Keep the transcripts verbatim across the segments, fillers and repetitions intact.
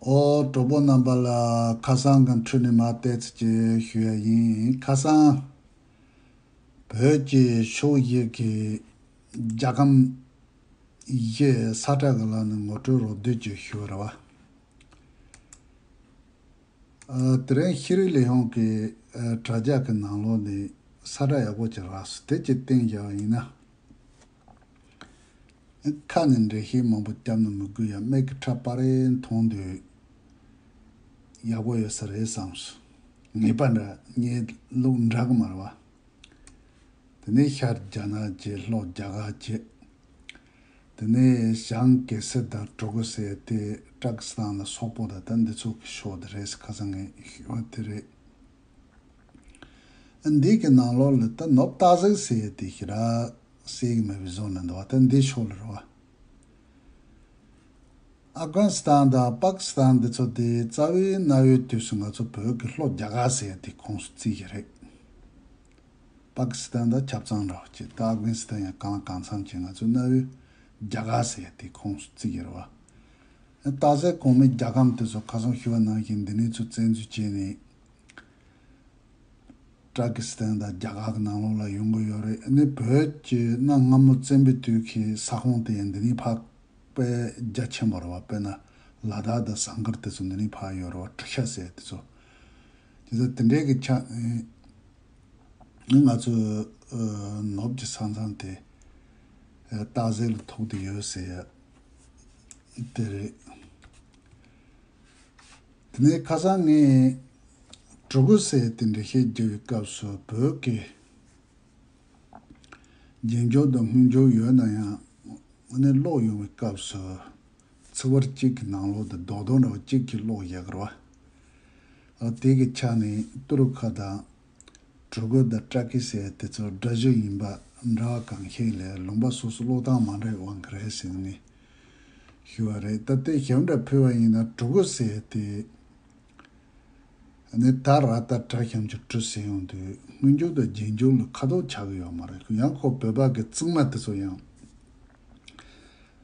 ཨོ། གྲོགས་པོ་རྣམ་པ་ལ་ཁ་སང་གི་འཕྲོས་ནས་མར་བལྟས་ཚིག་ཅིག་ཞུ་ཡ་ཡིན། ཁ་སང་བོད་ཀྱི་ཕྱོགས་བཞི་གི་རྒྱལ་ཁམས་བཞི་ས་ཁྲ་གི་ལ་ནས་ངོ་སྤྲོད་རོབ་བསྡུས་ཅིག་ཞུ་བ་རེད་བ། ཨ། དེ་རིང་ཤེས་རིག་ལས་ཁུངས་ཀྱི་ཨ་དྲ་རྒྱ་གི་ནང་ལོགས་ནས་ས་ཁྲ་ཡག་པོ་ཅིག་རག་སོང་། དེ་ཅིག་བསྟན་བཞག་པ་ཡིན་ན། ཁ་ནས་འགྲེལ་བཤད་མང་པོ་བརྒྱབ་ན་མི་དགོས་ཡ། མིག་གིས་ཁྲ་པར་རེ་མཐོང་དུས་ཡག་པོ་ཡོད་ས་རེད་བསམ་སོང་། ངེས་པ་འདྲ་ངས་ལུགས་འདྲ་གི་མ་རེད་བ། དེ་ནས་ཤར་རྒྱ་ནག་བྱས། ལྷོ་རྒྱ་གར་བྱས། དེ་ནས་བྱང་གེ་སར་དང་གྲུ་གུ་ཟེར་དེ་ཏྲ་ཀི་སི་ཐན་དང་སོག་པོ་དང་ད་འདི་ཚོ་གི་ཕྱོགས་དེ་རེད། ཁ་སང་ངས་ཞུས་པ་དེ་རེད། འདི་གི་ནང་ལོགས་ལ་ད་ནོར་བུ་སྟག་གཟིག་ཟེར་དེ་ཞེ་དྲག་གསལ་གི་མེད་པའི་བཟོ་ནས་འདུག་བ། ད་འདི་ཕྱོགས་ལ་རེད་བ། ཨབ་གྷ་ནི་སི་ཐན་དང་པ་ཀི་སི་ཐན་འདི་ཚོ་དེ་རྩ་བའི་གནའ་བོའི་དུས་སུ་ང་ཚོ་བོད་ཀྱི་ལྷོ་རྒྱ་གར་ཟེར་དེ་ཁོངས་སུ་བརྩི་གི་རེད། པ་ཀི་སི་ཐན་དང་ཆ་ཚང་འདྲ་བོ་བྱས། ད་ཨབ་གྷ་ནི་སི་ཐན་ཡང་གང་ལ་གང་འཚམ་བྱས། ང་ཚོ་གནའ་བོའི་རྒྱ་གར་ཟེར་དེ་ཁོངས་སུ་བརྩི་གི་རེད་བ། སྟག་གཟིག་གོང་མའི་རྒྱལ་ཁམས་དེ་ཚོ་ཁ་སང་ཞུས་པ་ནང་བཞིན་འདི་ནས་ཚུར་བཙན་འཛུལ་བྱས་ནས། ཏྲ་ཀི་སི་ཐན་དང་རྒྱ་གར་གྱི་ནང་ལོགས་ལ་ཡོང་གི་ཡོད་རེད། ཨ་ནི་བོད་ཀྱི་གནའ་སྔ་མོ་བཙན་པོའི་དུས་ཀྱི་ས་ཁོངས་དེ་ཡང་འདི་ནས་ཕར་དཔེ་རྒྱ་ཆེན་པོ་རེད་བ། དཔེར་ན་ལ་དྭགས་དང་ཟངས་དཀར་དེ་ཚོ་འདི་ནས་ཕར་ཡོད་རེད་བ། གྲུ་ཤ་ཟེར་དེ་ཚོ། དེ་ཚོ་དེ་འདྲའི་གི་ཆ་ནས་ང་ཚོ་ཨ་ནོར་བུ་གི་ས་མཚམས་དེ་ཨ་སྟག་གཟིག་ལ་ཐུག་བསྡད་ཡོད་ཟེར་ཡ་དེ་རེད། དེ་ནས་ཁ་སང་ངས་གྲུ་གུ་ཟེར་དེ་འགྲེལ་བཤད་རྒྱག་པའི་སྐབས་སུ་བོད་ཀྱི་རྗེས་འཇུག་དང་སྔོན་འཇུག་ཡོད་ན་ཡང་། ཨ་ནི་ཀློག་ཡོང་བའི་སྐབས་སུ་ཚིག་ཕྲད་གཅིག་གི་ནང་ལོགས་དེ་རྡོག་རྡོག་འདྲ་བོ་གཅིག་གིས་ཀློག་ཡག་གི་རེད་བ། ཨ། དེ་གི་ཆ་ནས་ཏུ་རུ་ཁ་དང་གྲུ་གུ་དང་ཏྲ་ཀི་ཟེར་དེ་ཚོ་སྒྲ་གཞི་ཡིན་པ་འདྲ་བ་གང་ཤེས་ལས། ལུང་པ་སོ་སོ་ཀློག་སྟངས་མ་འདྲ་བའི་དབང་གིས་རེད་ཟེར་ནས་ཞུ་བ་རེད། ད་དེ་ཞིབ་འདྲ་ཕུལ་བ་ཡིན་ན། གྲུ་གུ་ཟེར་དེ་ནི་ད་ར་བཏགས་གྲ་ཞབས་ཀྱུ་གྲུ་ཟེར་ཡོང་དུས་སྔོན་འཇུག་དང་རྗེས་འཇུག་ལ་ཁ་དོག་ཆགས་ཀྱི་ཡོད་མ་རེད། ཡང་ཁོ་བོད་པ་གི་བརྩེགས་མ་དེ་ཚོ་ཡང་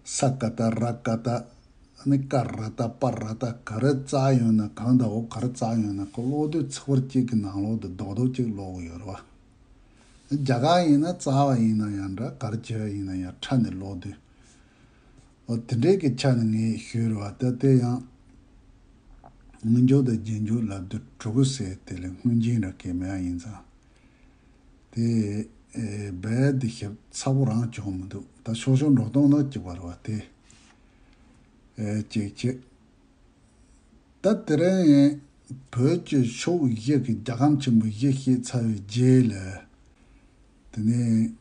ས་ཀ་བཏགས་ར་ཀ་བཏགས། ཨ་ནི་ཀ་ར་བཏགས་པ་ར་བཏགས། ག་རེ་བཙུགས་ཡོང་ན། གང་དང་པོ་ག་རེ་བཙུགས་ཡོང་ན། ཁོ་ཀློག་དུས་ཚིག་ཕྲད་གཅིག་གི་ནང་ལོགས་དེ་རྡོག་རྡོག་གཅིག་ཀློག་གི་ཡོད་རེད་བ། རྒྱ་གར་ཡིན་ན་བཙུགས་པ་ཡིན་ན་ཡང་འདྲ། ག་རེ་བྱས་པ་ཡིན་ན་ཡང་ཕྲ་ནས་ཀློག་དུས། འོ་དེ་འདྲའི་གི་ཆ་ནས་ངས་ཞུས་རེད་བ། ད་དེ་ཡང་སྔོན་འཇུག་དང་རྗེས་འཇུག་ལབ་དུས་གྲུ་གུ་ཟེར་དེ་ལ་སྔོན་རྗེས་འདྲ་གང་ཡང་མེད་པ་ཡིན་ཙང་། དེ་ཨེ་རྦད་དེ་ཞིབ་ཚགས་པོ་རང་བྱུང་མི་འདུག། ད་ཤོག་ཤོག་འགྲོ་སྟངས་ནང་གཅིག་པ་རེད་བ། དེ་ཨེ་གཅིག་བྱས། ད་དེ་རིང་བོད་ཀྱི་ཕྱོགས་བཞི་གི་རྒྱལ་ཁམས་ཆེན་པོ་བཞི་བཤད་ཚར་བའི་རྗེས་ལ། དེ་ནས་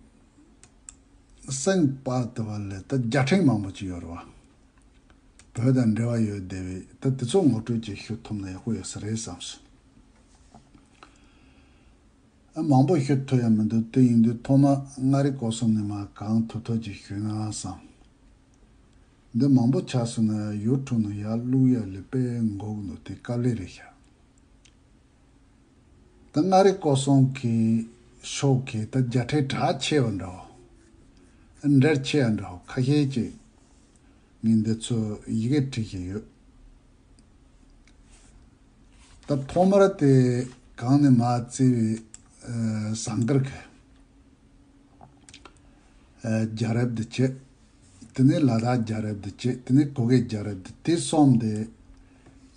སེམས་པ་དེ་བ་ལ་ད་རྒྱ་ཕྲན་མང་པོ་ཅིག་ཡོད་རེད་བ། བོད་དང་འབྲེལ་བ་ཡོད་བསྡད་པའི། ད་དེ་ཚོ་ངོ་སྤྲོད་ཅིག་ཞུ་ཐུབ་ན་ཡག་པོ་ཡོད་ས་རེད་བསམ་སོང་། ཨ། མང་པོ་ཞུ་ཐུབ་ཡ་མི་འདུག། དེ་ཡིན་དུས་ཐོག་མ་མངའ་རིས་སྐོར་གསུམ་ནས་མར་གང་ཐུབ་ཐུབ་ཅིག་ཞུས་ན་བསམ། འདི་མང་པོ་ཆགས་སོང་ན་ཡུ་ཊུབ་ནང་ཡར་བླུག་ཡ་ལ་དཔེ་འགོར་གི་འདུག། དེ་དཀའ་ལས་རེད་ཤག། ད་མངའ་རིས་སྐོར་གསུམ་གྱི་ཕྱོགས་ཀྱི་ད་རྒྱ་ཕྲན་གྲགས་ཆེ་བ་འདྲ་བོ། འགྲེལ་ཆེ་བ་འདྲ་བོ་ཁ་ཤས་ཅིག་ངས་འདི་ཚོ་ཡི་གེ་བྲིས་བཞག་ཡོད། ད་ཐོག་མར་དེ་གང་ནས་མར་བརྩིས་པའི་ཨ་ཟངས་དཀར་གྱི་ཨ་རྒྱལ་རབས་འདི་བྱས། དེ་ནས་ལ་དྭགས་རྒྱལ་རབས་འདི་བྱས། དེ་ནས་གུ་གེ་རྒྱལ་རབས་འདི། དེ་གསུམ་དེ་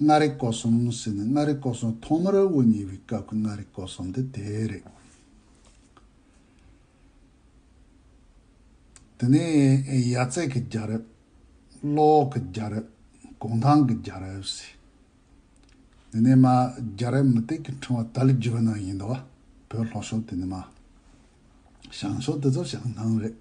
མངའ་རིས་སྐོར་གསུམ་ཟེར་ནས། མངའ་རིས་སྐོར་གསུམ་ཐོག་མར་དབུ་བརྙེས་པའི་སྐབས་ཀྱི་མངའ་རིས་སྐོར་གསུམ་དེ་དེ་རེད། དེ་ནས་ཡབ་སྲས་ཀྱི་རྒྱལ་རབས། བློ་གི་རྒྱལ་རབས། གུང་ཐང་གི་རྒྱལ་རབས་ཟེར། དེ་ནས་མར་རྒྱལ་རབས་མུ་ཏིག་གི་ཕྲེང་བ་དར་ལ་བརྒྱུས་པ་ནང་བཞིན་དུ་བ། བོད་ལྷོ་ཕྱོགས་དེ་ནས་མར། བྱང་ཕྱོགས་དེ་ཚོ་བྱང་ཐང་རེད།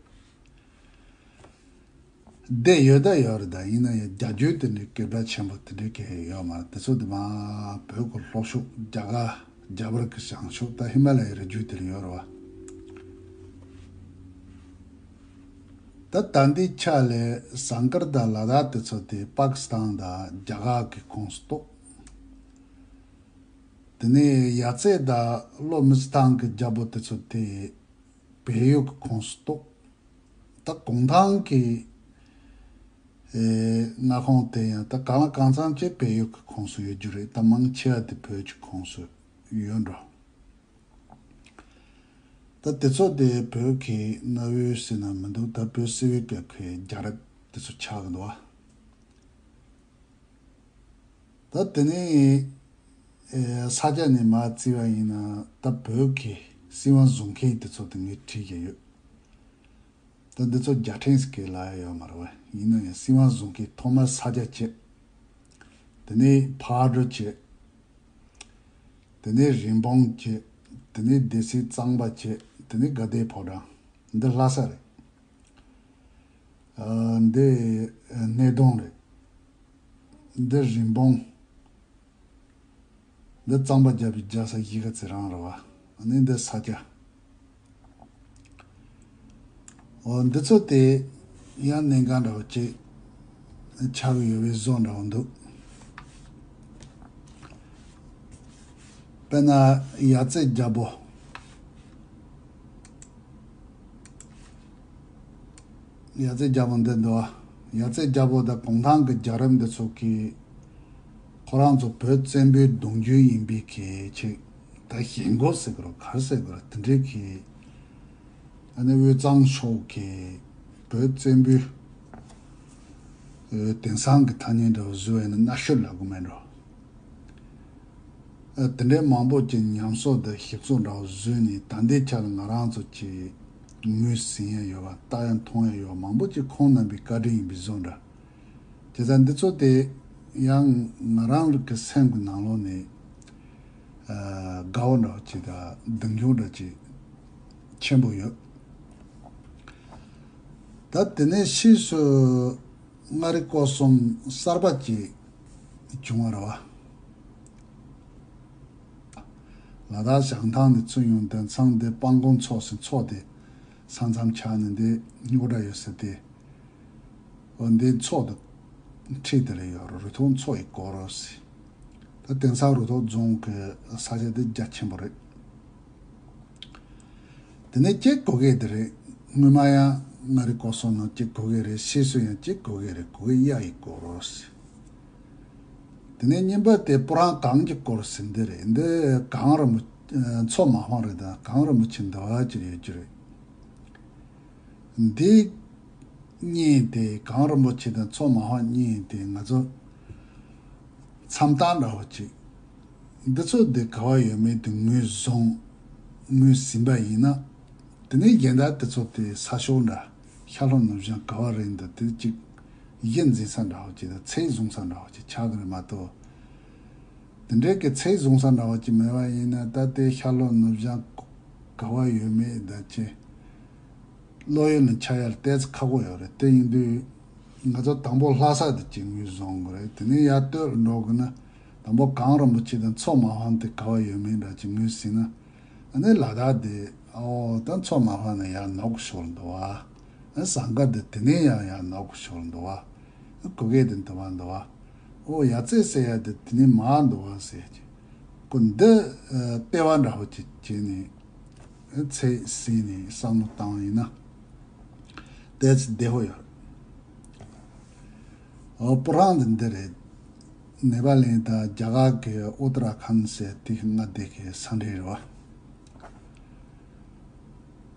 སྡེ་ཡོད་ད་ཡོད་རེད། ད་ཡིན་ན་ཡང་རྒྱ་བརྒྱུད་དེ་འདྲའི་སྐད་གྲགས་ཆེན་པོ་དེ་འདྲའི་གང་ཡང་ཡོད་མ་རེད། དེ་ཚོ་དེ་མར་བོད་ཀྱི་ལྷོ་ཕྱོགས། རྒྱ་གར་རྒྱ་བལ་གྱི་བྱང་ཕྱོགས། ད་ཧི་མ་ལ་ཡའི་རི་རྒྱུད་དེ་ལ་ཡོད་རེད་བ། ད་ད་ལྟའི་ཆ་ལ་ཟངས་དཀར་དང་ལ་དྭགས་དེ་ཚོ་དེ་པ་ཀི་སི་ཐན་དང་རྒྱ་གར་གྱི་ཁོངས་སུ་གཏོགས། དེ་ནས་ཡབ་སྲས་དང་བློ་མི་སི་ཐང་གི་རྒྱལ་པོ་དེ་ཚོ་དེ་བལ་ཡུལ་གྱི་ཁོངས་སུ་གཏོགས། ད་གུང་ཐང་གི་ ཨེ། མངའ་ཁོངས་དེ་ཡང་ད་གང་ལ་གང་འཚམ་ཅིག་བལ་ཡུལ་གྱི་ཁོངས་སུ་ཡོད་རྒྱུ་རེད། ད་མང་ཆེ་བ་དེ་བོད་ཀྱི་ཁོངས་སུ་ཡོད་འགྲོ། ད་དེ་ཚོ་དེ་བོད་ཀྱི་གནའ་བོའི་ཟེར་ན་མི་འདུག་ད་བོད་སིལ་བུའི་སྐབས་ཀྱི་རྒྱལ་རབས་དེ་ཚོ་ཆགས་ཀྱི་འདུག་བ། ད་དེ་ནས་ཨེ། ས་སྐྱ་ནས་མར་བརྩིས་པ་ཡིན་ན་ད་བོད་ཀྱི་སྲིད་དབང་བཟུང་མཁན་དེ་ཚོ་དེ་ངས་བྲིས་ཀྱི་ཡོད། ད་འདི་ཚོ་རྒྱལ་ཕྲན་ཟེར་གྱི་ལབ་ཡ་ཡོད་མ་རེད་བ། ཡིན་ན་ཡང་སྲིད་དབང་བཟུང་མཁན་ཐོག་མར་ས་སྐྱ་བྱས། དེ་ནས་ཕག་གྲུ་བྱས། དེ་ནས་རིན་སྤུངས་བྱས། དེ་ནས་སྡེ་སྲིད་གཙང་པ་བྱས། དེ་ནས་དགའ་ལྡན་ཕོ་བྲང་། འདི་ལྷ་ས་རེད། ཨ། འདི་སྣེ་གདོང་རེད། འདི་རིན་སྤུངས། འདི་གཙང་པ་རྒྱབ་པའི་རྒྱལ་ས་གཞིས་ཀ་རྩེ་རང་རེད་བ། ཨ་ནི་འདི་ས་སྐྱ། འོ་འདི་ཚོ་དེ་ཡང་གནད་འགག་འདྲ་བོ་ཅིག་ཆགས་ཀྱི་ཡོད་པའི་བཟོ་འདྲ་བོ་འདུག་དཔེར་ན་ཡ་རྩེ་རྒྱལ་པོ། ཡ་རྩེ་རྒྱལ་པོ་འདི་འདུག་བ། ཡ་རྩེ་རྒྱལ་པོ་དང་གུང་ཐང་གི་རྒྱལ་རབས་འདི་ཚོ་གིས་ཁོ་རང་ཚོ་བོད་བཙན་པོའི་གདུང་རྒྱུད་ཡིན་པའི་གི་ཆེད་ད་ཞེན་ཁོག་ཟེར་དགོས་རེད། ག་རེ་ཟེར་དགོས་རེད། དེ་འདྲའི་གི་ཨ་ནི་དབུས་གཙང་ཕྱོགས་ཀྱི་བོད་བཙན་པོའི་དེང་སང་གི་ཐ་སྙད་འདྲ་བོ་བཟོས་ཡིན་ན་མནར་གཅོད་ལབ་དགོས་མེད་འགྲོ། ཨ། དེ་འདྲའི་མང་པོ་ཅིག་ཉམས་གསོ་དང་ཞིབ་གསོ་འདྲ་བོ་བཟོས་ནས་ད་ལྟའི་ཆར་ང་རང་ཚོ་ཅིག་ངོས་ཟིན་ཡ་ཡོད་པ། ལྟ་ཡ་མཐོང་ཡ་ཡོད་པ་མང་པོ་ཅིག་ཁོང་རྣམ་པའི་བཀའ་དྲིན་ཡིན་པའི་བཟོ་འདྲ། བྱས་ཙང་འདི་ཚོ་དེ་ཡང་ང་རང་གི་སེམས་ཀྱི་ནང་ལོགས་ནས་ཨ། དགའ་བོ་འདྲ་བོ་ཅིག་དང་སྡུག་མྱོང་འདྲ་ཅིག་ཆེན་པོ་ཡོད། ད་དེ་ནས་ཕྱིས་སུ་མངའ་རིས་སྐོར་གསུམ་གསར་པ་ཅིག་བྱུང་བ་རེད་བ། ལ་དྭགས་བྱང་ཐང་ནས་ཚུར་ཡོང་དོན་ཚང་དེ་སྤང་གོང་ཚོགས་ཟིན་ཚོགས་དེ་ས་མཚམས་ཆགས་ནས་འདི་རྙོག་དྲ་ཡོད་ཟེར་ཏེ། འོ་འདི་ཚོགས་དེ་ཁྲིད་དེ་རེད་ཡོད་རུ་ཐོག་ཚོགས་ཡི་སྐོར་རོ་ཟེར། ད་དེང་སང་རུ་ཐོག་རྫོང་གི་ས་ཆ་དེ་རྒྱ་ཆེན་པོ་རེད། དེ་ནས་གཅིག་གོ་གེ་དེ་རེད། སྔོན་མ་ཡང་མངའ་རིས་སྐོར་གསུམ་ནང་གཅིག་གོ་གེ་རེད། ཕྱིས་སུ་ཡང་གཅིག་གོ་གེ་རེད། གོ་གེ་གཡའ་ཡི་སྐོར་རོ་ཟེར། དེ་ནས་གཉིས་པ་དེ་སྤུ་རང་གངས་ཀྱི་སྐོར་ཟེར་འདི་རེད། འདི་གངས་རིན་པོ་མཚོ་མ་ཕམ་རེད། ད་གངས་རིན་པོ་ཆེ་འདི་བ་ཅིག་ཡོད་ཀྱི་རེད། འདི་གཉིས་དེ་གངས་རིན་པོ་ཆེ་དང་མཚོ་མ་ཕམ་གཉིས་དེ་ང་ཚོ་མཚམས་རྟགས་འདྲ་བོ་ཅིག་འདི་ཚོ་དེ་ག་བ་ཡོད་མེད་དེ་ངོས་བཟུང་ངོས་ཟིན་པ་ཡིན་ན། དེ་ནས་གཞན་དག་དེ་ཚོ་དེ་ས་ཕྱོགས་འདྲ་ཤར་ལྷོ་ནུབ་བྱང་ག་བ་རེད་འདི་དེ་ཅིག་གཞི་འཛིན་ས་འདྲ་བོ་ཅིག་དང་ཚད་བཟུང་ས་འདྲ་བོ་ཅིག་ཆགས་ཀྱི་རེད་མ་གཏོགས། དེ་འདྲའི་གི་ཚད་བཟུང་ས་འདྲ་བ་ཅིག་མེད་པ་ཡིན་ན། ད་ལྟའི་ཤར་ལྷོ་ནུབ་བྱང་ག་བ་ཡོད་མེད་ད་ཅི་བློ་ཡུལ་ནས་ཆ་ཡར་བལྟས་ཚེ་ཁག་པོ་ཡོད་རེད། དེ་ཡིན་དུས་ང་ཚོ་དང་པོ་ལྷ་ས་དེ་ཅིག་ངོས་བཟུང་དགོས་རེད། དེ་ནས་ཡར་སྟོད་ལ་འགྲོ་དགོས་ན་དང་པོ་གངས་རིན་པོ་ཆེ་དང་མཚོ་མ་ཕམ་དེ་ག་བ་ཡོད་མེད་འདྲ་ཅིག་ངོས་ཟིན་ན། ཨ་ནི་ལ་དྭགས་དེ་ཨོ་ད་མཚོ་མ་ཕམ་ནས་ཡར་ནུབ་ཀྱི་ཕྱོགས་ལ་འདུག་བ། ཨ་ཟངས་དཀར་དེ་དེ་ནས་ཡང་ཡར་ནུབ་ཀྱི་ཕྱོགས་ལ་འདུག་བ། ཨ་གོ་གེ་དེ་འདི་བ་འདུག་བ། ཨོ་ཡ་རྩེ་ཟེར་ཡ་དེ་དེ་ནས་མར་འདུག་བ་ཟེར་གྱི། ཁོ་འདི་ཨ་ལྟེ་བ་འདྲ་བོ་ཅིག་བྱས་ནས་ཨ་ཚད་ཟིན་ནས་བསམ་བློ་བཏང་བ་ཡིན་ན་ཏོག་ཙམ་བདེ་པོ་ཡོད་རེད། ཨོ་སྤུ་རང་དེ་འདི་རེད། ནེ་པ་ལི་དང་རྒྱ་གར་གྱི་ཨུ་ཏ་ར་ཁན་ཟེར་དེ་མངའ་སྡེ་གི་ས་འབྲེལ་རེད་བ།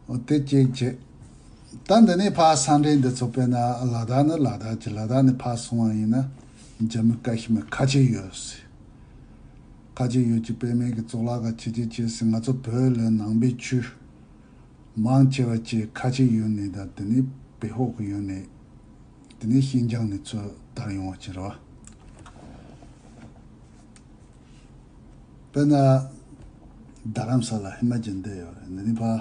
ཨོ་དེ་གཅིག་བྱས། ད་འདི་ནས་ཕར་ས་འབྲེལ་འདི་ཚོ་དཔེར་ན་ལ་དྭགས་ནི་ལ་དྭགས་ཀྱི། ལ་དྭགས་ནས་ཕར་སོང་བ་ཡིན་ན་ཇམ་མུ་ཀ་ཤི་མིར་ཁ་ཆེ་ཡོད་ཟེར། ཁ་ཆེ་ཡོད་ཀྱི་པད་མའི་གི་གཙུག་ལག་ཁང་ཆེ་ཆེ་ཆེ་ཟེར། ང་ཚོ་བོད་ལ་ནང་པའི་ཆོས་མང་ཆེ་བ་ཅིག་ཁ་ཆེ་ཡུལ་ནས་དང་དེ་ནས་བལ་ཧོག་གི་ཡུལ་ནས། དེ་ནས་ཤིན་ཅང་ནས་ཚུར་དར་ཡོང་བ་ཅིག་རེད་བ། དཔེར་ན་རྡ་རམ་ས་ལ་ཧི་མ་ཅལ་འདི་ཡོད་རེད། འདི་ནས་ཕར་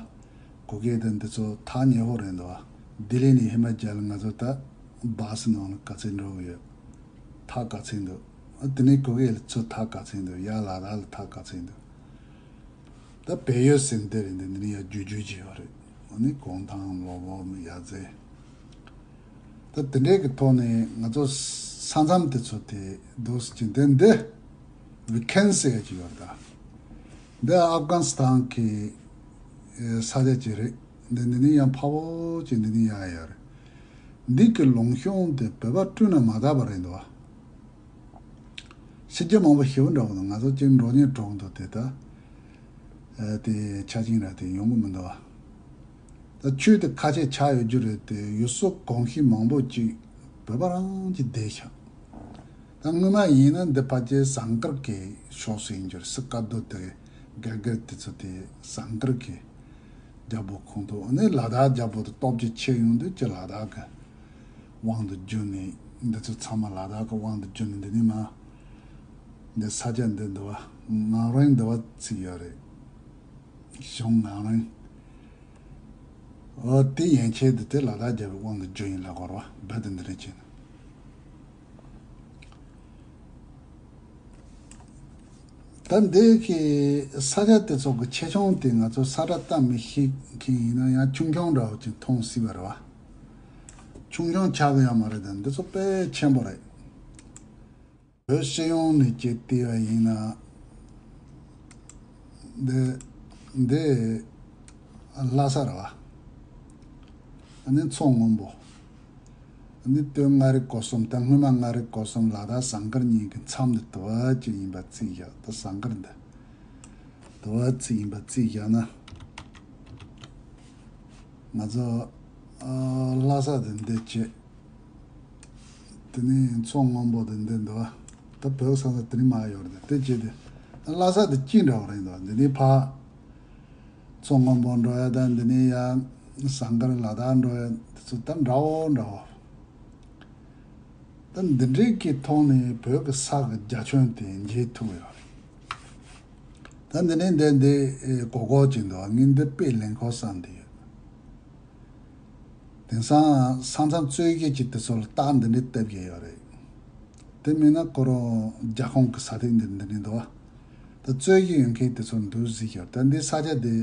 གོ་གེ་དང་འདི་ཚོ་ཐག་ཉེ་པོ་རེད་འདུག་བ། ལྡི་ལི་ནས་ཧི་མ་ཅལ་ང་ཚོ་ད་བཱ་སི་ནང་ལ་ག་ཚོད་འགྲོ་གི་ཡོད། ཐག་ག་ཚོད་འདུག་ཨ་དེ་ནས་གོ་གེ་ལ་ཚུར་ཐག་ག་ཚོད་འདུག་ཡར་ལ་དྭགས་ལ་ཐག་ག་ཚོད་འདུག་ད་བལ་ཡུལ་ཟེར་འདི་རེད། འདི་འདི་ནས་ཡར་རྒྱུད་རྒྱུད་ཅིག་ཡོད་རེད། ཨ་ནི་གུང་ཐང་ལྷོ་སྦུག་ཡ་རྩེ། ད་དེ་འདྲའི་གི་ཐོག་ནས་ང་ཚོ་ས་མཚམས་དེ་ཚོ་དེ་འདུག་ཟེར་གྱི་འདི་འདི་ཝི་ཁན་ཟེར་གྱི་ཡོད་ད། འདི་ཨབ་གྷ་ནི་སི་ཐན་གྱི་ས་ཆ་ཅིག་རེད། འདི་འདི་ནས་ཡང་ཕ་བོ་ཅིག་འདི་ནས་ཡར་ཡོད་རེད། འདི་གི་ལུང་གཤོང་དེ་བོད་པ་སྤྲུལ་ན་མ་དག་པ་རེད་འདུག་བ། ཕྱི་རྒྱལ་མང་པོ་ཞེ་པོ་འདྲ་བོ་འདུག་ང་ཚོ་གཅིག་འགྲོ་ཉེན་གྲོགས་འདུག་དེ་ད། ཨ་དེ་ཆ་ཅིང་ར་དེ་ཡོང་གི་མི་འདུག་བ། ད་ཆོས་དེ་ཁ་ཆེ་ཆགས་ཡོད་རྒྱུ་རེད་དེ། ཡུལ་སྲོལ་གོམས་གཤིས་མང་པོ་ཅིག་བོད་པ་རང་གིས་བསྡད་ཤག་ད་སྔོན་མ་ཡིན་ན་འདི་ཕལ་ཆེར་ཟངས་དཀར་གྱི་ཕྱོགས་སུ་ཡིན་རྒྱུ་རེད། སི་ཀ་རྡོ་དེ་སྒེར་སྒེར་དེ་ཚོ་དེ་ཟངས་དཀར་གྱི་རྒྱལ་པོ་ཁོངས་གཏོགས། ཨ་ནི་ལ་དྭགས་རྒྱལ་པོ་དེ་སྟོབས་ཀྱིས་ཆེ་ཡོང་དུས་ཀྱི་ལ་དྭགས་ཀྱི་དབང་དུ་བསྒྱུར་ནས། འདི་ཚོ་ཚང་མ་ལ་དྭགས་ཀྱི་དབང་དུ་བསྒྱུར་ནས། འདི་ནས་མར་འདི་ས་ཆ་འདི་འདི་བ་ངམ་རིང་འདི་བ་བརྩིས་ཡོད་རེད། གཞུང་ངམ་རིང་། འོ་དེ་ཡན་ཆད་དེ་དེ་ལ་དྭགས་རྒྱལ་པོའི་དབང་དུ་བསྒྱུར་ཡིན་ལབ་དགོས་རེད་བ། རྦད་དེ་འདི་འདྲ་བྱས་ན། ད་འདི་གི་ས་ཆ་དེ་ཚོ་གི་ཆེ་ཆུང་དེ་ང་ཚོ་ས་བཀྲ་ལྟ་མི་ཤེས་མཁན་ཡིན་ན་ཡང་ཆུང་ཆུང་འདྲ་བོ་ཅིག་མཐོང་སྲིད་པ་རེད་བ། ཆུང་ཆུང་ཆགས་ཀྱི་ཡོད་མ་རེད། ད་འདི་ཚོ་དཔེ་ཆེན་པོ་རེད། བོད་སྤྱི་ཡོངས་ནས་ཅིག་བལྟས་པ་ཡིན་ན། འདི་འདི་ལྷ་ས་རེད་བ། ཨ་ནི་མཚོ་སྔོན་པོ། ཨ་ནི་སྟོད་མངའ་རིས་སྐོར་གསུམ། ད་སྔོན་མ་མངའ་རིས་སྐོར་གསུམ་ལ་དྭགས་ཟངས་དཀར་གཉིས་ཀྱི་མཚམས་འདི་དུ་བ་ཅིག་ཡིན་པ་བརྩིས་བཞག་ད་ཟངས་དཀར་འདི་དུ་བ་ཅིག་ཡིན་པ་བརྩིས་བཞག་ན། ང་ཚོ་ཨ་ལྷ་ས་དེ་འདི་བྱས། དེ་ནས་མཚོ་སྔོན་པོ་དེ་འདི་འདུག་ད་བོད་ས་ས་དེ་ནས་མར་ཡོད་རེད། དེ་བྱས་ཏེ་ལྷ་ས་དེ་གཅིག་འདྲ་བ་རེད་འདུག་འདི་ནས་ཕར་མཚོ་སྔོན་པོ་འགྲོ་ཡ་དང་། འདི་ནས་ཡར་ཟངས་དཀར་ལ་དྭགས་འགྲོ་ཡ་དེ་ཚོ་ད་འདྲ་བོ་འདྲ་བོ། ད་འདི་འདྲའི་གི་ཐོག་ནས་བོད་ཀྱི་ས་གི་རྒྱ་ཁྱོན་དེ་མཇལ་ཐུབ་ཡོད་རེད། ད་འདི་ནས་འདི་འདི་གོ་གོ་ཅིག་འདུག་ངས་འདི་དཔེ་ལེན་ཁོ་བསམ་དེ་ཡོད། དེང་སང་ས་མཚམས་རྩོད་གཞི་ཅིག་དེ་ཚོ་ལ་རྟགས་འདི་འདྲའི་བཏབ་ཀྱི་ཡོད་རེད། དེ་མིན་ན་ཁོ་རང་རྒྱ་ཁོངས་ཀྱི་ས་ཐིག་འདི་འདི་འདྲའི་འདུག་བ། ད་རྩོད་གཞི་ཡོད་མཁན་དེ་ཚོ་འདུག་གཟིགས་ཤོག་ད་འདི་ས་ཆ་དེ་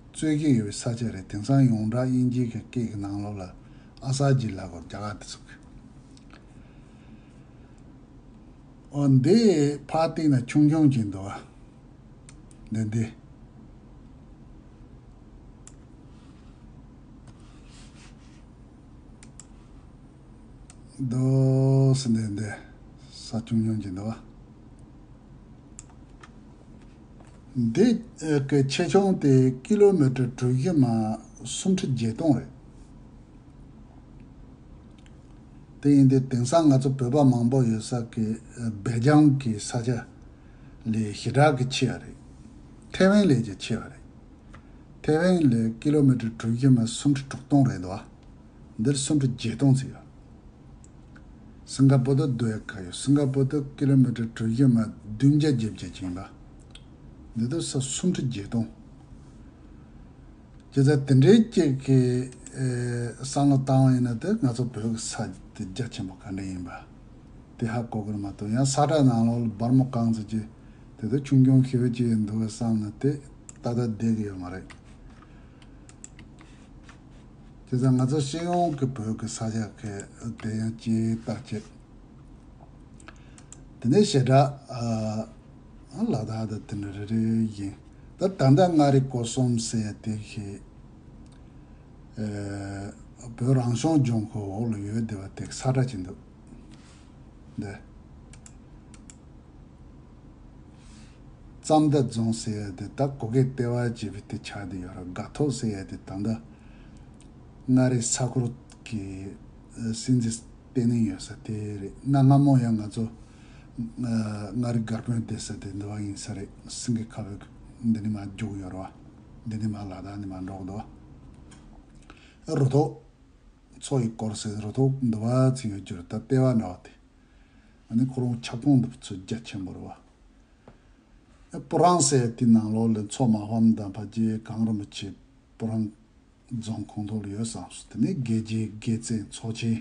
རྩོད་གཞི་ཡོད་པའི་ས་ཆ་རེད། དེང་སང་ཡོངས་གྲགས་དབྱིན་ཇིའི་གི་སྐད་ཀྱི་ནང་ལོགས་ལ་ཨ་ས་ཇི་ལབ་དགོས། རྒྱ་གར་དེ་ཚོ་གི། འོ་འདི་ཕར་བལྟས་ན་ཆུང་ཆུང་ཅིག་འདུག་བ། འདི་འདི། འདུག་སེ་འདི་འདི། ས་ཆུང་ཆུང་ཅིག་འདུག་བ། འདི་ཨ་གི་ཆེ་ཆུང་དེ་ཀི་ལོ་མི་ཊར་གྲུ་བཞི་མ་སུམ་ཁྲི་བརྒྱད་སྟོང་རེད། དེ་ཡིན་དུས་དེང་སང་ང་ཚོ་བོད་པ་མང་པོ་ཡོད་ས་གི་ཨ་སྦེལ་ཇམ་གྱི་ས་ཆ་ལས་ཞེ་དྲག་གི་ཆེ་བ་རེད། ཐེ་ཝན་ལས་ཀྱང་ཆེ་བ་རེད། ཐེ་ཝན་ལས་ཀི་ལོ་མི་ཊར་གྲུ་བཞི་མ་སུམ་ཁྲི་དྲུག་སྟོང་རེད་འདུག་བ། འདིར་སུམ་ཁྲི་བརྒྱད་སྟོང་ཙམ་ཡོད། སིང་ག་པོར་དུ་སྡོད་ཡག་ག་ཡོད། སིང་ག་པོར་དུ་ཀི་ལོ་མི་ཊར་གྲུ་བཞི་མ་བདུན་བརྒྱ་བརྒྱད་བརྒྱ་ཅིག་ཡིན་པ། འདི་དུ་ས་སུམ་ཁྲི་བརྒྱད་སྟོང་། བྱས་ཙང་དེ་འདྲའི་ཅིག་གི་ཨེ་བསམ་བློ་བཏང་བ་ཡིན་ན། དེ་ང་ཚོ་བོད་ཀྱི་ས་དེ་རྒྱ་ཆེན་པོ་ག་འདྲ་ཡིན་པ་དེ་ཧ་གོ་གི་རེད་མ་གཏོགས། ཡང་ས་བཀྲ་ནང་ལོགས་ལ་སྦར་མོ་གང་ཚོ་ཅིག་དེ་དུ་ཆུང་ཆུང་ཞེ་པོ་ཅིག་འདུག་བསམ་ན་དེ་ཏག་ཏག་བསྡད་ཀྱི་ཡོད་མ་རེད། དེ་ཙང་ང་ཚོ་སྤྱི་ཡོངས་ཀྱི་བོད་ཀྱི་ས་ཆ་གི་དེ་ཡང་ཅིག་བལྟ་བྱེད། དེ་ནས་ཞེ་དྲག་ཨ་ལ་དྭགས་དང་དེ་འདྲ་རེ་རེ་ཡིན། ད་ད་ལྟ་མངའ་རིས་སྐོར་གསུམ་ཟེར་ཡ་དེ་ཞིག་ཨ་བོད་རང་སྐྱོང་ལྗོངས་ཀྱི་འོག་ལ་ཡོད་བསྡད་པ་དེ་ས་བཀྲ་ཅིག་འདུག་འདི། རྩ་མདའ་རྫོང་ཟེར་ཡ་དེ་ད་གོ་གེ་ལྟེ་བ་བྱས་པའི་དེ་ཆགས་བསྡད་ཡོད་རེད། སྒ་ཐོག་ཟེར་ཡ་དེ་ད་ལྟ་མངའ་རིས་ས་ཁུལ་གྱི་སྲིད་འཛིན་བསྟེན་གནས་ཡོད་ས་དེ་རེད། གནའ་སྔ་མོ་ཡང་ང་ཚོ་མངའ་རིས་སྒར་དཔོན་བསྡད་ས་དེ་འདི་བ་ཡིན་ས་རེད། སེང་གེ་ཁ་བོད་འདི་ནས་མར་རྒྱུགས་ཡོད་རེད་བ། འདི་ནས་མར་ལ་དྭགས་ནས་མར་འགྲོ་གི་འདུག་བ། རུ་ཐོག་མཚོ་ཡི་སྐོར་ཟེར་རུ་ཐོག་འདི་བ་ཚིག་ཡོད་རྒྱུ་རེད། ད་ལྟེ་བ་འདྲ་བ་དེ། ཨ་ནི་ཁོ་རང་ཁྱབ་ཁོངས་འདི་ཚོ་རྒྱ་ཆེན་པོ་རེད་བ། ཨ་སྤུ་ཧྲེང་ཟེར་དེ་ནང་ལོགས་ལ་མཚོ་མ་ཕམ་དང་ཕ་གི་གངས་རིན་པོ་ཆེ་སྤུ་ཧྲེང་རྫོང་ཁོངས་གཏོགས་ལ་ཡོད་བསམ་སོང་། དེ་ནས་དགེ་རྒྱས་དགེ་བཙན་མཚོ་ཆེན།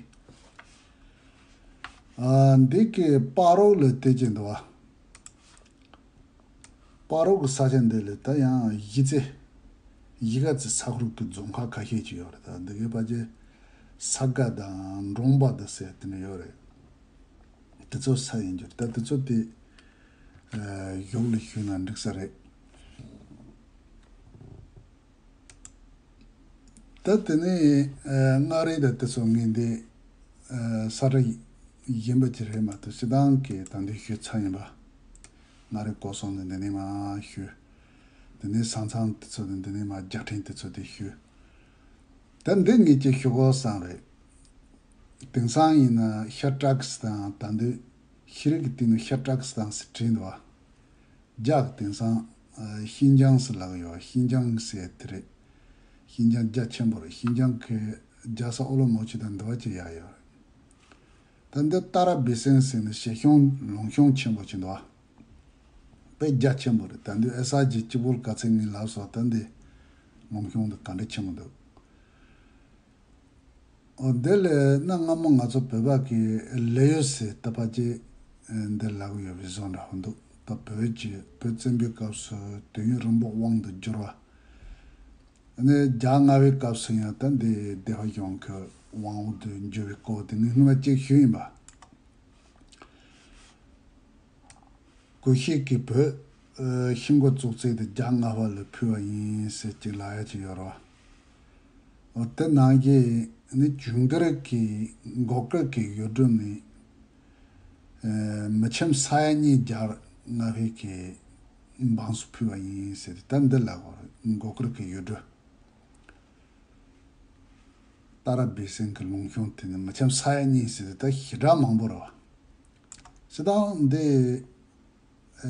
ཨ་འདི་གི་སྤ་རོ་ལ་བལྟས་ཀྱི་འདུག་བ། སྤ་རོ་གི་ས་ཆ་འདི་ལ་ད་ཡང་གཞིས་རྩེ། གཞིས་ཀ་རྩེ་ས་ཁུལ་གྱི་རྫོང་ཁག་ཁ་ཤས་ཅིག་ཡོད་རེད། ད་འདི་གའི་ཕལ་ཆེར་ས་དགའ་དང་འབྲོང་པ་དང་ཟེར་དེ་འདྲ་ཡོད་རེད། དེ་ཚོ་ས་ཡིན་རྒྱུ་རེད། ད་དེ་ཚོ་དེ་ཨ་གཞུག་ལ་ཞུས་ན་འགྲིག་ས་རེད། ད་དེ་ནས་ཨ་མངའ་རིས་དང་དེ་ཚོ་ངས་འདི་ཨ་ས་ཁྲ་ཡིན་པ་ཅིག་རེད་མ་གཏོགས་སྤྱིར་བཏང་གི་ད་འདི་ཞུས་ཚར་ཡིན་པ། མངའ་རིས་སྐོར་སོང་ནས་འདི་ནས་མར་ཞུས། དེ་ནས་ས་མཚམས་དེ་ཚོ་དང་འདི་ནས་མར་རྒྱལ་ཕྲན་དེ་ཚོ་དེ་ཞུས། ད་འདི་ངས་ཅིག་ཞུ་དགོས་བསམ་རེད། དེང་སང་ཡིན་ན་ཤར་ཏྲ་ཀི་སི་ཐན་ད་འདི་ཤེས་རིག་གི་སྟེང་ནས་ཤར་ཏྲ་ཀི་སི་ཐན་ཟེར་བྲིས་འདུག་བ། རྒྱ་གི་དེང་སང་ཨ་ཤིན་ཅང་ཟེར་ལབ་ཀྱི་ཡོད། ཤིན་ཅང་ཟེར་དེ་རེད། ཤིན་ཅང་རྒྱ་ཆེན་པོ་རེད། ཤིན་ཅང་གི་རྒྱལ་ས་ཨོ་ལོ་མོ་ཆི་དང་འདི་བ་ཅིག་ཡར་ཡོད་རེད། ད་འདི་ཏཱ་ར་བི་སན་ཟེར་ནས་བྱེ་ཤིང་ལུང་གཤོང་ཆེན་པོ་ཅིག་འདུག་བ། དཔེ་རྒྱ་ཆེན་པོ་རེད། ད་འདི་ཨེ་ས་ཇི་གཅིག་པོ་ག་ཚད་ངས་ལབ་སོང་། ད་འདི་ལུང་གཤོང་འདི་ག་འདྲ་ཆེན་པོ་འདུག་འོ་དེ་ལས་གནའ་སྔ་མོ་ང་ཚོ་བོད་པ་གི་ལི་ཡུལ་ཟེར་ད་ཕལ་ཆེར་འདིར་ལབ་ཀྱི་ཡོད་པའི་བཟོ་འདྲ་པོ་འདུག་ད་བོད་ཀྱི་བོད་བཙན་པོའི་སྐབས་སུ་དུས་ཡུན་རིང་པོ་དབང་དུ་བསྒྱུར་བ། ཨ་ནི་རྒྱ་སྔ་བའི་སྐབས་སུ་ཡང་ད་འདི་སྡེ་པ་གཞུང་གི་དབང་འོག་ཏུ་འགྱུར་བའི་སྐོར་དེ་ངས་སྔོན་མ་གཅིག་ཞུས་ཡིན་པ། གུ་ཤྲི་གིས་བོད་ཨ་ཤིང་བརྐོས་བཙུགས་ཚད་དེ་རྒྱ་སྔ་བ་ལ་ཕུལ་བ་ཡིན་ཟེར་གཅིག་ལབ་ཡ་ཅིག་ཡོད་རེད་བ། འོ་དེ་ནང་བཞིན་ནི་ཇུན་གར་གྱི་མགོ་དཀར་གྱི་ཡུལ་གྲུ་ནི་ཨ་མི་ཁྱིམ་ས་ཡ་གཉིས་བརྒྱ་ལྔ་བའི་གི་འབངས་སུ་ཕུལ་བ་ཡིན་ཟེར་ཏེ་ད་འདི་ལབ་དགོས་རེད། མགོ་དཀར་གྱི་ཡུལ་གྲུ། ཏཱ་ར་བི་སན་གྱི་ལུང་གཤོང་དེ་ནི་མི་ཁྱིམ་ས་ཡ་གཉིས་ཟེར་ཏེ་ད་ཞེ་དྲག་མང་པོ་རེད་བ། སྤྱིར་བཏང་འདི་ཨ་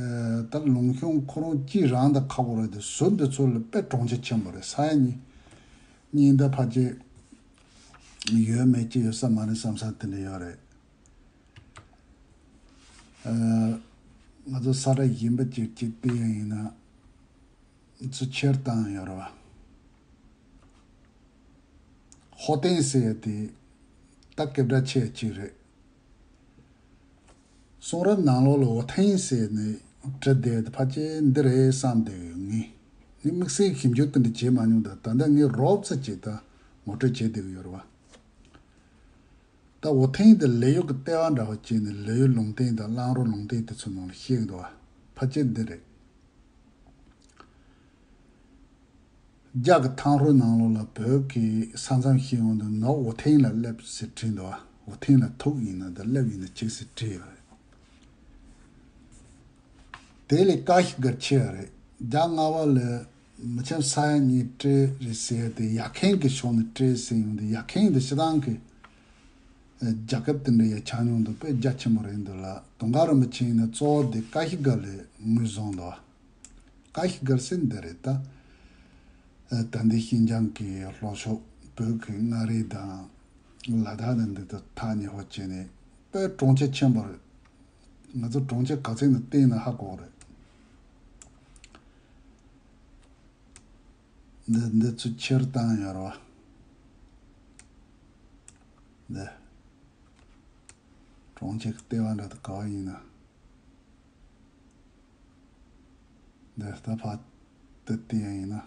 ད་ལུང་གཤོང་ཁོ་རང་གཅིག་རང་ད་ཁག་པོ་རེད་དེ། ཟུར་འདི་ཚོ་ལ་དཔེ་གྲོང་ཁྱེར་ཆེན་པོ་རེད། ས་ཡ་གཉིས་གཉིས་ད་ཕལ་ཆེར་ཡོད་མེད་ཅི་ཡོད་ས་མ་རེད་བསམ་ས་དེ་འདྲ་ཡོད་རེད། ཨ་ང་ཚོ་ས་ཁྲ་གཞན་པ་ཅིག་ཅིག་བལྟས་ཡ་ཡིན་ན་ཚུར་ཁྱེར་བཏང་ཡོད་རེད་བ། ཧོ་ཏེང་ཟེར་ཡ་དེ་ད་སྐད་གྲགས་ཆེ་ཡ་ཅིག་རེད། གསུང་རབ་ནང་ལོགས་ལ་འོ་ཐེན་ཟེར་ནས་བྲིས་བསྡད་དེ་ཕལ་ཆེར་འདི་རེད་བསམ་བསྡད་ཡོད། ངས་ངས་དམིགས་བསལ་ཞིབ་འཇུག་དེ་འདྲ་བྱས་མ་མྱོང་། ད་ད་ལྟ་ངས་རོབ་ཙམ་ཅིག་ད་ངོ་སྤྲོད་བྱས་བསྡད་ཀྱི་ཡོད་རེད་བ། ད་འོ་ཐེན་དེ་ལི་ཡུལ་གྱི་ལྟེ་བ་འདྲ་བ་བྱས་ནས་ལི་ཡུལ་ལུང་བསྟན་དང་གླང་རོ་ལུང་བསྟན་དེ་ཚོ་ནང་ལ་བཤད་ཀྱི་འདུག་བ། ཕལ་ཆེར་འདི་རེད། རྒྱ་གི་ཐང་ཧྲོ་ནང་ལོགས་ལ་བོད་ཀྱི་ས་མཚམས་ཤིག་འོང་དུས་ནོར་འོ་ཐེན་ལ་སླེབས་ཟེར་བྲིས་འདུག་བ། འོ་ཐེན་ལ་ཐུག་ཡིན་ན་ད་སླེབས་ཡིན་ན་གཅིག་ཟེར་བྲིས་ཡོད་རེད། དེ་ལས་ཀ་ཤི་གར་ཆེ་བ་རེད། རྒྱ་སྔ་བ་ལ་མི་ཁྱིམ་ས་ཡ་གཉིས་སྤྲད་རེད་ཟེར་ཏེ་ཡར་འཁྱམས་ཀྱི་ཕྱོགས་ནས་སྤྲད་ཟེར་ཡོང་དུས་ཡར་འཁྱམས་དེ་སྤྱིར་བཏང་གི་རྒྱལ་ཁབ་དེ་འདྲ་ཡ་ཆགས་མྱོང་འདུག་དཔེ་རྒྱ་ཆེན་པོ་རེད་འདུག་ལ། དུང་དཀར་རིན་པོ་ཆེ་ཡིན་ན་གཙོ་བོ་དེ་ཀ་ཤི་གར་ལ་ངོས་བཟུང་འདུག་ཀ་ཤི་གར་ཟེར་འདི་རེད་ད། ཨ་ད་འདི་ཤིན་ཅང་གི་ལྷོ་ཕྱོགས་བོད་ཀྱི་མངའ་རིས་དང་ལ་དྭགས་དང་འདི་དག་ཐག་ཉེ་བོ་བྱས་ནས་དཔེ་གྲོང་ཁྱེར་ཆེན་པོ་རེད། ང་ཚོ་གྲོང་ཁྱེར་ག་ཚད་ནས་བལྟས་ན་ཧ་གོ་རེད། འདི་འདི་ཚོ་ཁྱེར་བཏང་ཡོད་རེད་བ། འདི་གྲོང་ཁྱེར་གྱི་ལྟེ་བ་འདྲ་དེ་ག་བ་ཡིན་ན། འདི་ལྟ་ཕ་དེ་བལྟས་ཡ་ཡིན་ན།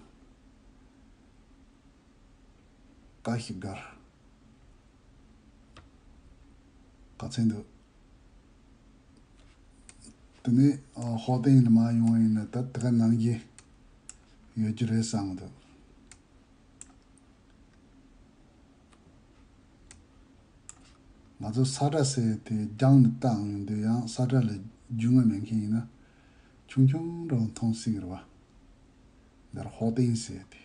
ཀ་ཤི་གར་ག་ཚད་འདུག་དེ་ནས་ཨ་ཧོ་ཏེན་ལ་མར་ཡོང་བ་ཡིན་ན་ད་དེ་ག་ནང་བཞིན་ཡོད་རྒྱུ་རེད་བསམ་གི་འདུག་ང་ཚོ་ས་ཁྲ་ཟེར་དེ་རྒྱང་ནས་བལྟ་ཡོང་དུས་ཡང་ས་ཁྲ་ལ་རྒྱུས་མངའ་མེད་མཁན་ཡིན་ན་ཆུང་ཆུང་འདྲ་བོ་མཐོང་སྲིད་ཀྱི་རེད་བ། འདིར་ཧོ་ཏེན་ཟེར་དེ།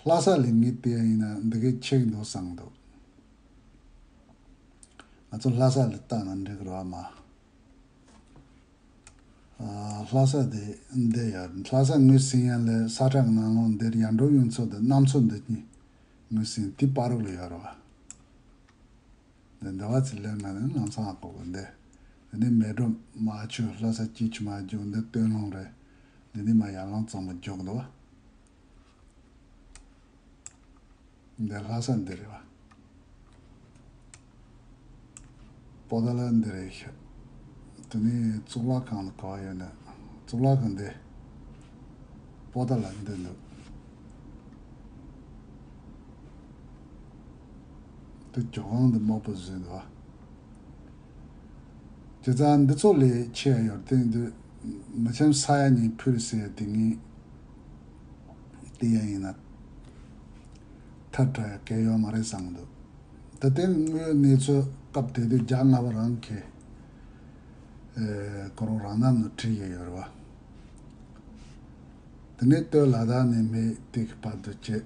ལྷ་ས་ལ་ངས་བལྟས་ཡིན་ན་འདི་གའི་ཆེ་གི་འདུག་བསམ་གི་འདུག་ང་ཚོ་ལྷ་ས་ལ་བལྟ་ན་འགྲིག་གི་རེད་བ་མ། ཨ་ལྷ་ས་དེ་འདི་ཡ། ལྷ་ས་ངོས་ཟིན་ཡ་ལ་ས་ཁྲ་གི་ནང་ལོགས་འདིར་ཡར་འགྲོ་ཡོང་ཚོ་དེ་གནམ་མཚོ་འདི་གཉིས་ངོས་ཟིན་དེ་བར་རོགས་ལ་ཡོད་རེད་བ། འདི་འདི་བ་ཚི་ལེར་ན་ནི་ལམ་སང་ཧ་གོ་གི་འདི། འདི་ནི་མལ་གྲོ་མ་ཆུ་ལྷ་ས་སྐྱིད་ཆུ་མ་རྒྱུག་འདི་སྟོད་ལུང་རེད། འདི་ནི་མ་ཡར་ལུང་གཙང་མ་རྒྱུག་འདུག་བ། འདི་ལྷ་ས་འདི་རེད་བ། པོ་ཏཱ་ལ་འདི་རེད་ཤག་དེ་ནས་གཙུག་ལག་ཁང་ལ་ག་བ་ཡོད་ན། གཙུག་ལག་ཁང་འདི་པོ་ཏཱ་ལ་འདི་འདུག་དེ་ཇོ་ཁང་འདི་དམར་པོ་བཟོས་འདུག་བ། བྱས་ཙང་འདི་ཚོ་ལས་ཆེ་ཡོད་དེ་འདི་མི་ཁྱིམ་ས་ཡ་གཉིས་ཕུལ་ཟེར་དེ་ངས་ དེ་ཡང་ཡིན་ན་ཐལ་དྲགས་ཡ་གལ་ཡོད་མ་རེད་བསམ་གྱི་འདུག་ད་དེ་དངོས་ཡོད་གནས་ཚུལ་སྐབས་དེ་དུས་རྒྱ་རྔ་བ་རང་གི་ཨེ་ཁོ་རང་རང་ནང་ནས་བྲིས་ཡོད་ཡོད་རེད་བ། དེ་ནས་སྟོད་ལ་དྭགས་ནས་མི་དེ་གི་བར་དུ་བྱས།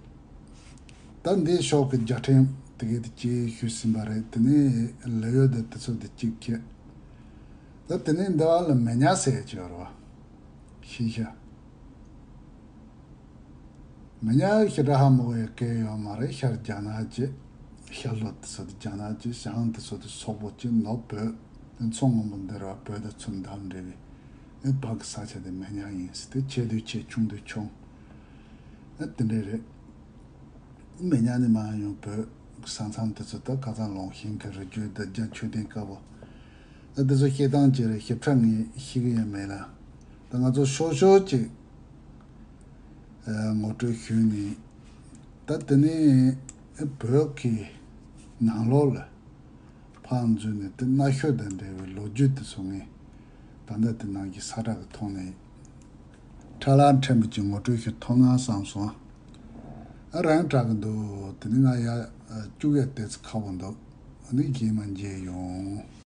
ད་འདིའི་ཕྱོགས་ཀྱི་རྒྱལ་ཕྲན་དེ་གའི་དེ་གཅིག་ཞུས་ཟིན་པ་རེད། དེ་ནས་ལ་ཡོད་དེ་དེ་ཚོ་དེ་གཅིག་བྱས། ད་དེ་ནས་འདི་བ་ལ་མེ་ཉ་ཟེར་གྱི་ཡོད་རེད་བ། ཤེས་ཤག་མེ་ཉ་ཞེ་དྲག་ཧ་མ་གོ་ཡ་གལ་ཡོད་མ་རེད། ཤར་རྒྱ་ནག་བྱས། ཤར་ལྷོ་དེ་ཚོ་དེ་རྒྱ་ནག་བྱས། བྱང་དེ་ཚོ་དེ་སོག་པོ་བྱས། ནུབ་བོད། དེ་མཚོ་སྔོན་པོ་འདི་རུ་བོད་དང་མཚོ་འདབས་འབྲེལ་བའི་ཨེ་བར་གྱི་ས་ཆ་དེ་མེ་ཉ་ཡིན་ཟེར། དེ་ཆེ་དུས་ཆེ་ཆུང་དུས་ཆུང་ཨེ་དེ་འདྲས་རེད། མེ་ཉ་ནས་མར་ཡོང་བོད་ས་མཚམས་དེ་ཚོ་ད་ཁ་སང་ལུང་ཤིང་གི་རི་རྒྱུད་དང་རྒྱ་མཆོད་རྟེན་དཀར་པོ། ཨ་དེ་ཚོ་བཤད་སྟངས་ཅིག་རེད། ཞིབ་ཕྲ་ངས་ཤེས་ཀྱི་ཡོད་མེད་ལ། ད་ང་ཚོ་ཤོག་ཤོག་ཅིག་ཨ་ངོ་སྤྲོད་ཞུས་ནས། ད་དེ་ནས་ཨ་བོད་ཀྱི་ནང་ལོགས་ལ་ཕར་འཛུལ་ནས་དེ་གནའ་ཤུལ་དང་འབྲེལ་བའི་ལོ་རྒྱུས་དེ་ཚོ་ངས་ད་ལྟ་དེ་ནང་གི་ས་ཁྲ་གི་ཐོག་ནས་ཁྲ་ལམ་ཕྲན་བུ་ཅིག་ངོ་སྤྲོད་ཞུ་ཐུབ་ན་བསམ་སོང་། ཨ་རང་དྲག་གི་འདུག་དེ་ནི་ང་ཡ་ཨ་བཅུག་ཡ་དེ་ཚོ་ཁག་པོ་འདུག་ཨ་ནི་རྗེས་མ་མཇལ་ཡོང་།